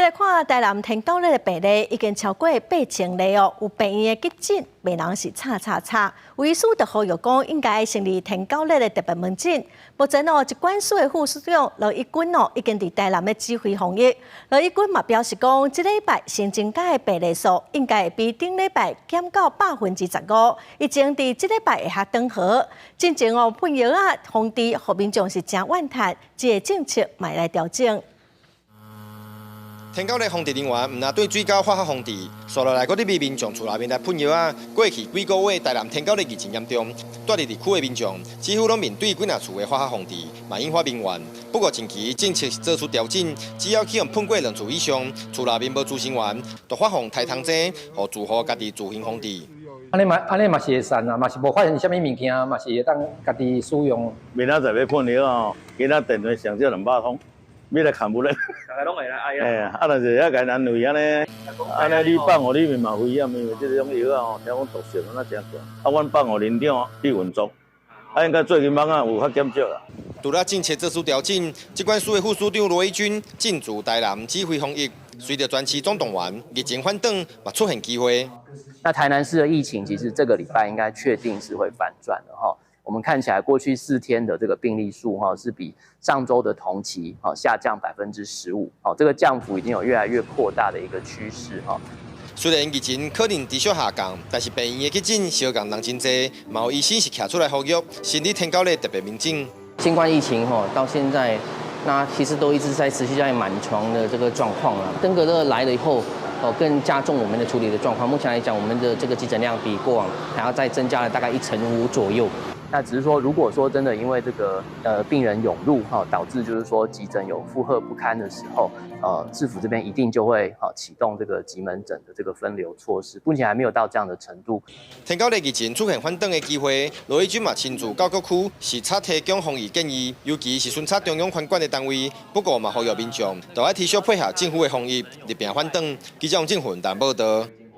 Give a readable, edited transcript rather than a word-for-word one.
來看台南天狗日的病例已經超過8000例哦，有病院的急診病人是吵吵吵。有醫師就呼籲講，應該成立天狗日的特別門診。目前哦，疾管署的副署長羅一鈞哦，已經佇台南咧指揮防疫。羅一鈞嘛表示講，這禮拜新增加的病例數應該會比頂禮拜減到15%。疫情佇這禮拜會較轉好。進前哦噴藥仔防治，予民眾是誠怨嘆，這个政策嘛來調整。天狗日防治人員毋但對水溝化學防治，紲落來閣入去民眾厝內面來噴藥仔。過去幾個月，台南天狗日疫情嚴重，蹛佇疫區的民眾幾乎攏面對幾若次的化學防治，嘛引發民怨。不過近期政策是做出調整，只要去予噴過兩次以上，厝內面無孳生源，就發放刣蟲劑，予住戶家己自行防治。按呢嘛，按呢嘛是會使啊，嘛是無發現啥物物件，嘛是會當家己使用。明仔載欲噴藥哦，今仔電話上少200通，欲來看無咧。逐家攏會來愛啊。欸，啊，但是遐共安慰按呢，按呢你放予裡面嘛危險，因為這種藥仔吼，聽講毒性敢若誠強。啊，阮放予鄰長去運作，啊，應該最近蠓仔有較減少啦。除了政策做出調整，疾管署的副署長羅一鈞進駐台南指揮防疫，隨著全市總動員，疫情反轉嘛出現機會。那台南市的疫情其實這個禮拜應該確定是會反轉的哈。我們看起來過去4天的這個病例數哈，是比上週的同期下降15%，哦，這個降幅已經有越來越擴大的一個趨勢哈。雖然疫情可能持續下降，但是病院的急診相仝人真濟，嘛有醫生是徛出來呼籲，成立天狗日特別門診。新冠疫情哈到現在，那其實都一直在持續在滿床的這個狀況啊。登革熱來了以後，哦，更加重我們的處理的狀況。目前來講，我們的這個急診量比過往還要再增加了大概1.5成左右。那只是說，如果說真的因為這個病人湧入哈，導致就是說急診有負荷不堪的時候，市府這邊一定就會哈啟動這個急門診的這個分流措施。目前還沒有到這樣的程度。天狗日疫情出現反轉的機會，羅一鈞嘛親自到各區視察提供防疫建議，尤其是巡查中央權管的單位。不過嘛，呼籲民眾都愛持續配合政府的防疫，日拼反轉。記者王正雲台報導。